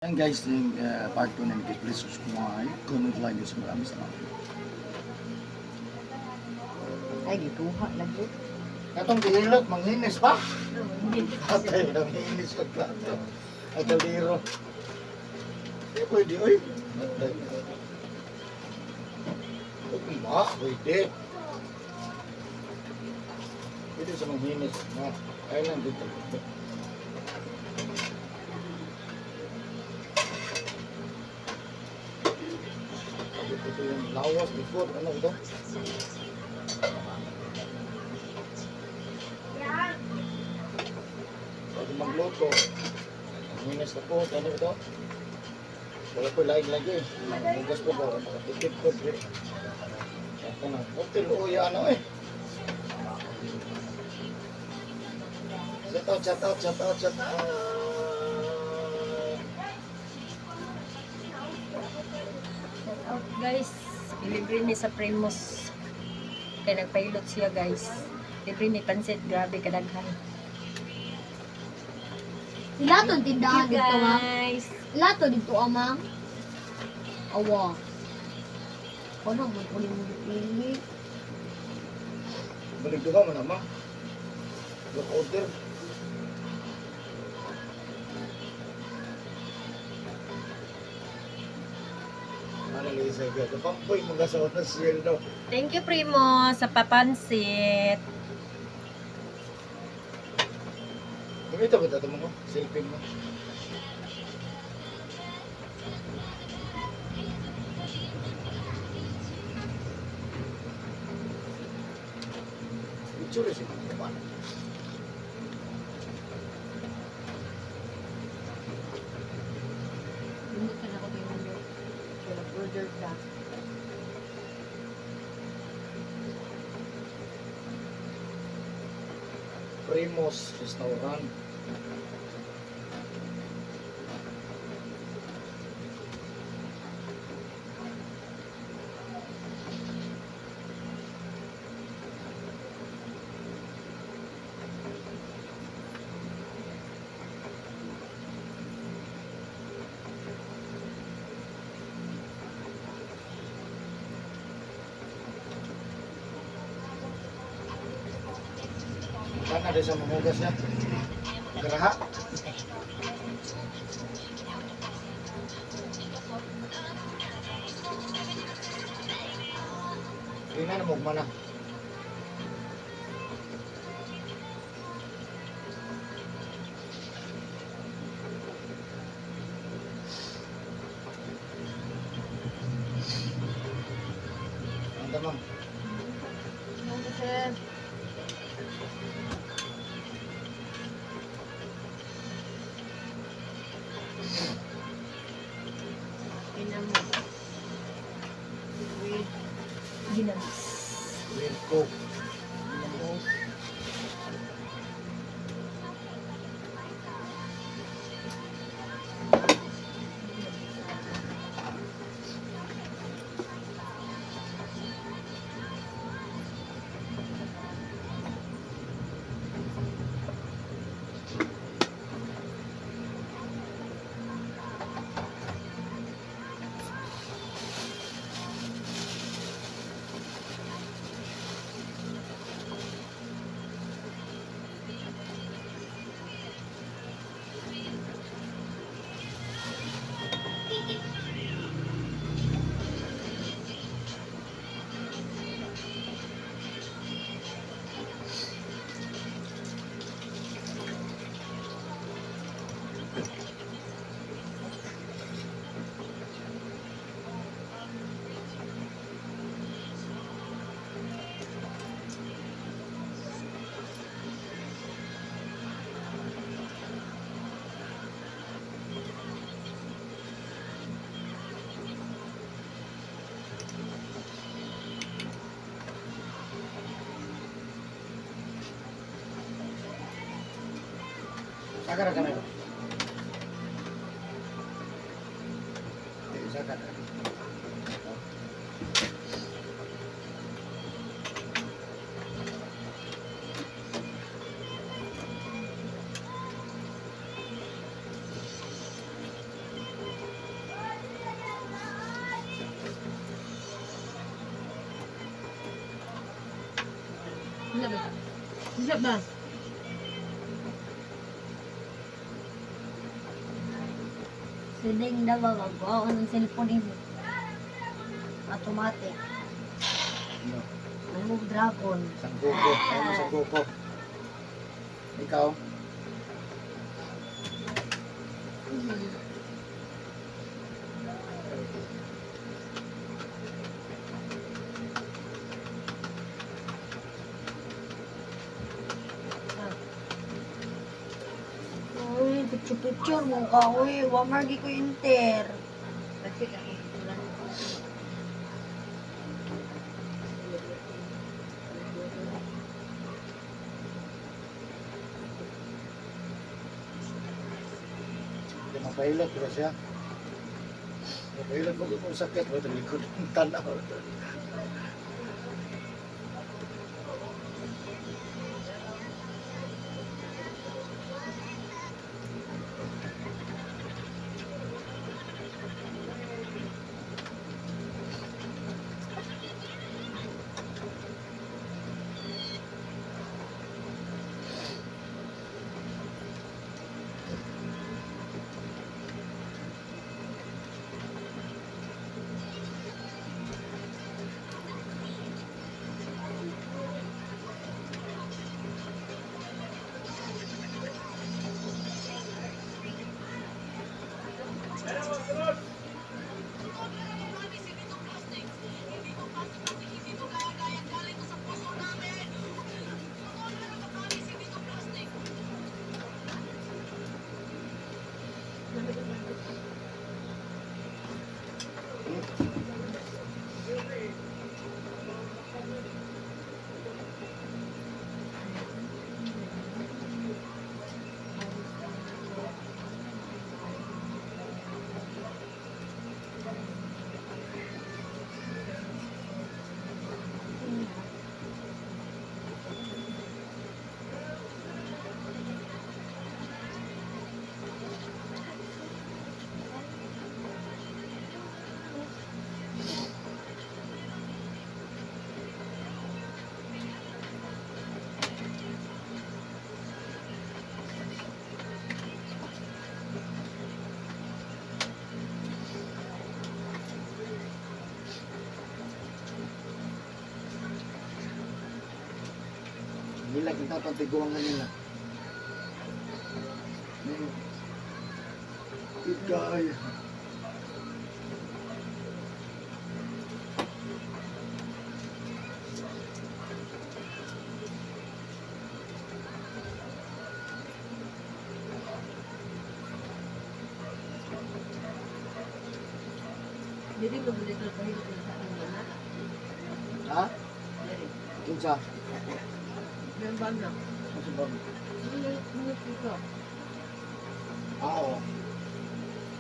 And guys, yung part 2 namin guys, please subscribe, comment, like, guys. Maraming salamat. Ay, gituha lagi. Katong gihilot, manghinis pa. Patay, manghinis ka plato. Ay, kaldero. Di pwede, oy. Patay. Uy, ma, pwede. Pwede sa manghinis. Ma, ay lang dito. Ito yung lawas before, ano ito? Pwede magluto. Manghinis na po, ano ito? Wala ko lain lagi. Mugas po ba? Makatipid ko. Dre. Ako na. Hotel, uya ano eh. Shout out, shout out, shout out, shout out. Shout out guys. Delivery mi sa Primus. Kay nagpailot siya, guys. Libre mi pansit, grabe kadaghan. Ilato ang tindahan Thank you, dito, ma'am. guys. Ilato dito, ah, ma'am. Awa. Ano man ulit mo pili? Balik duha mo na, ma. Look order. Ano lang isa ka? Kapampoy mga sa na sweldo. Thank you, Primo, sa papansit. Gumita ba ito mo? Silpin mo. Picture siya. Paano? Hindi ka na ko tingnan mo. Kaya nag-order ka. Primos Restaurant. Sana din sa mamugas niya. Garaha. Hindi na namugma na. Ang tamang. Ano, sir? Ginamos. With Ginamos. With Coke. Ginamos. Saka ka na ito. Eh, saka na. Wala ba? Wala ba? Sining na ba magkuha ng cellphone nimo? Automatic. Ano? May move dragon. Sangguko. Ayaw mo sangguko. Ikaw? Uy, picture-picture mo ka. Uy, wa margi ko inter. Pansit ako tulan. Hindi mapahilot ba siya? Mapahilot mo kung sakit ba ito likod ng tanaw. Nila kita pantiguan nga nila. Good guy. Dili mo dito pahilot sa akong anak. Ha? Dili. Kinsa? Meron ba na? Ano ba? Ano dito? Ah, oo.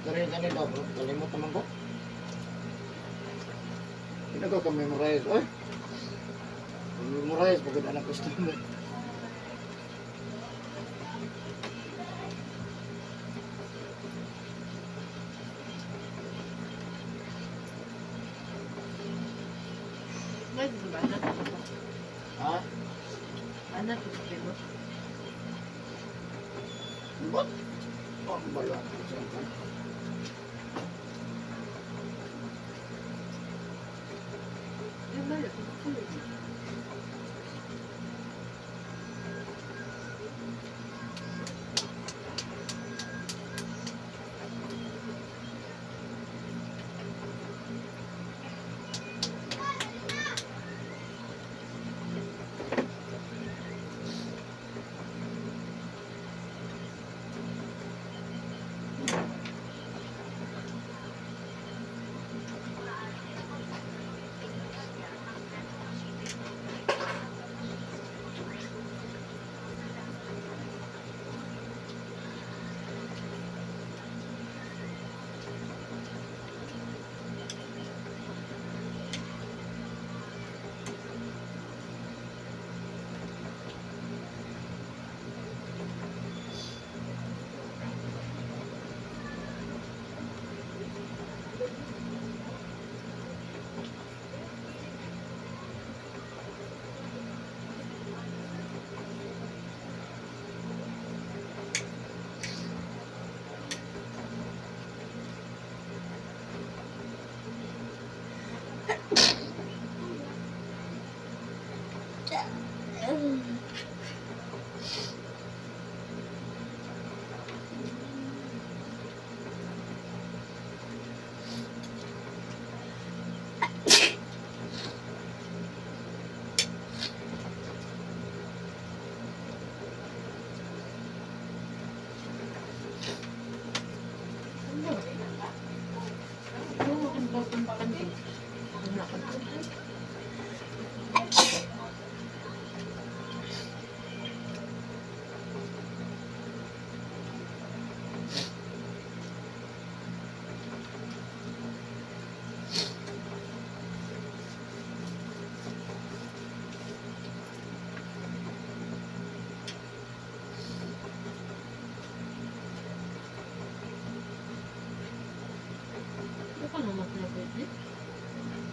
Dari ganito, bro. Kalimot naman ko. Hindi ko ka-memorize. Oy! Memorize, pagod anak customer. May dito ba anak? Ha? Anak ito mo. Ba't? Oh, bala. Yung ba ito? na maklapit eh.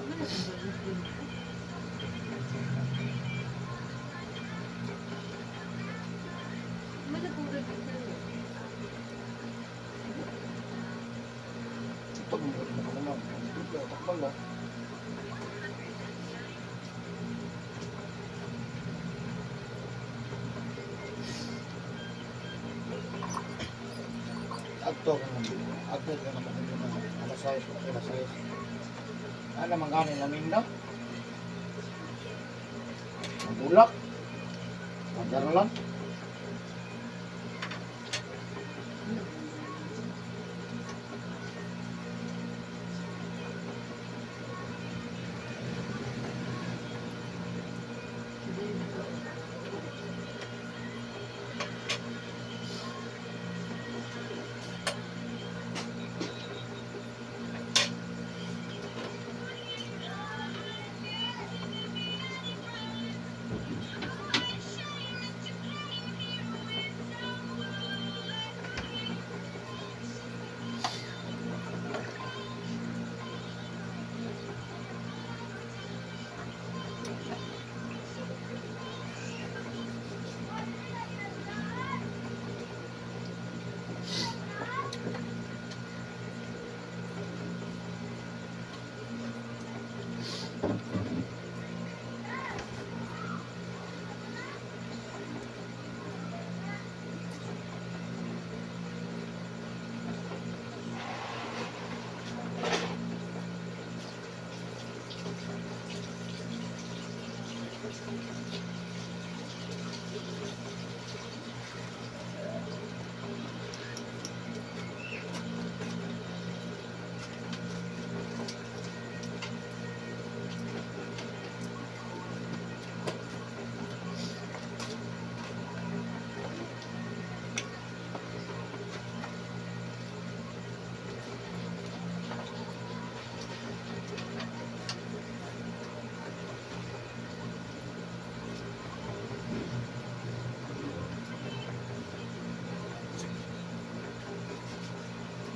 Ano na kung ba? Ano kung ba? Ito, mo na naman. Ito, takbal na. Adto ka naman. Adto ka naman. Alas 6, alas 6. Ano man gani namin na? Ang bulak. Ang lang.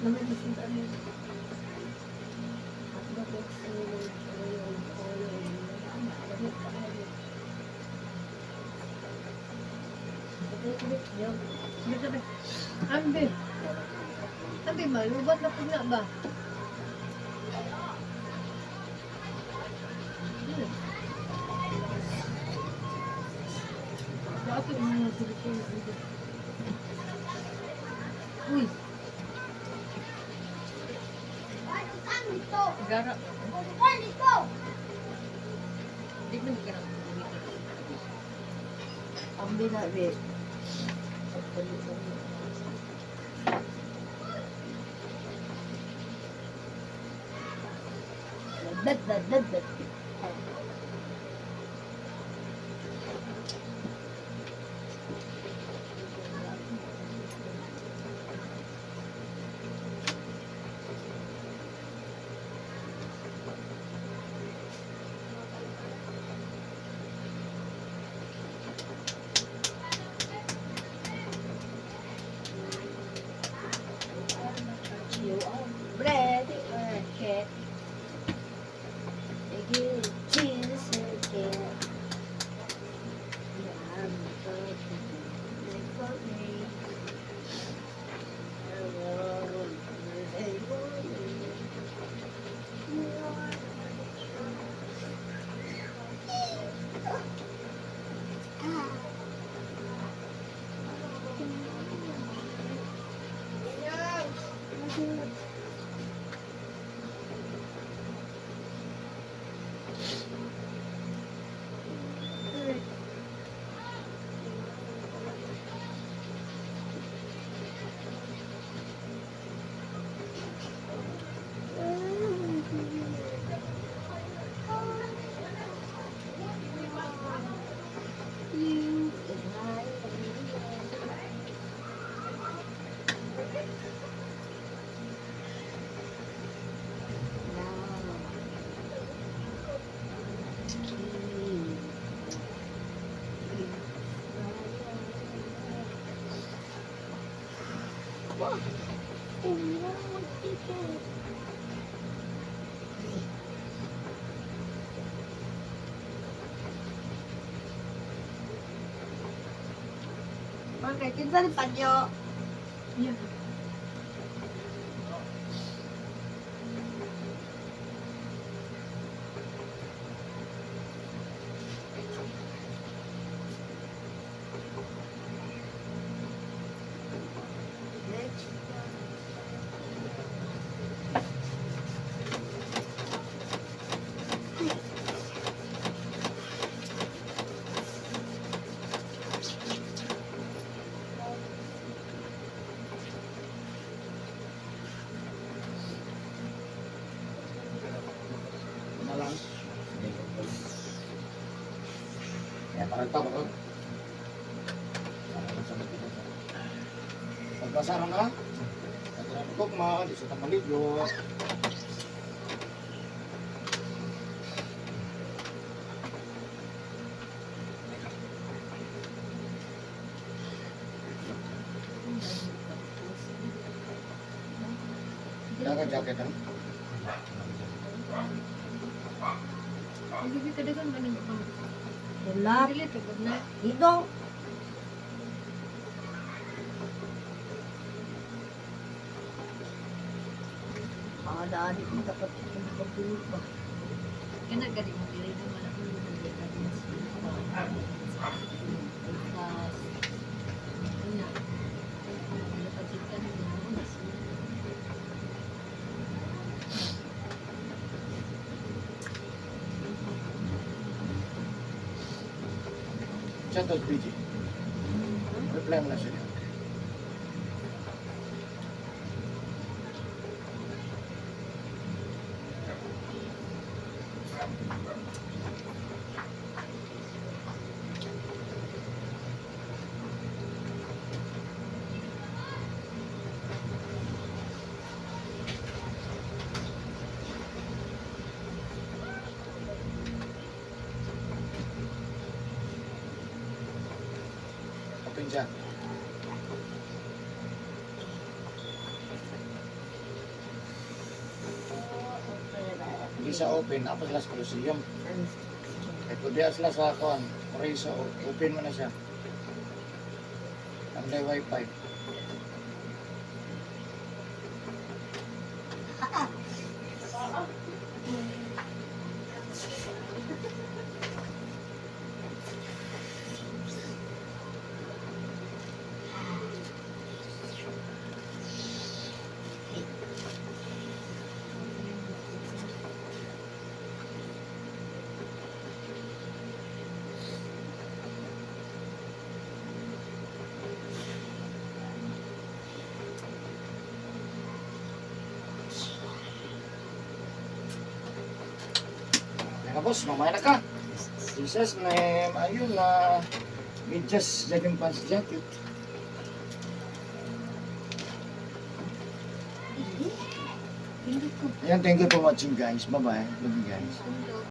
Naman kasi ano. Ambi. Ambi, malubat na po na ba? Bakit mo na sila? Uy, Gara. Di man ka na. Ambi na, be. Dad, dad, dad, dad. You are ready, okay. Thank you. Kay kinsa ni panyo. Yeah. Na lang. Kaya parang ito, parang. Pagbasa na. Pagkakot ma, di sa tamaligo. Wala ka jacket, ha? Hindi ka dagan man ang pang. Wala. Dili tugod na. Dito. Ah, daan ko dapat pagtulog ba. Kana gani mo dili na man ako dili ka din sa. Sa una. Napansin ka na na. Chat out PG. Reply mo na siya. Open siya. Hindi siya open, tapos sila sa Colosseum. Kaya kung diya sila sa kuan, Paraiso, open mo na siya. Ang day wifi. Ayan na boss, mamaya na ka. Jesus name, ayun na. Medyas, jogging pants jacket. Hindi ko Ayan, thank you for watching, guys. Bye-bye. Love you guys.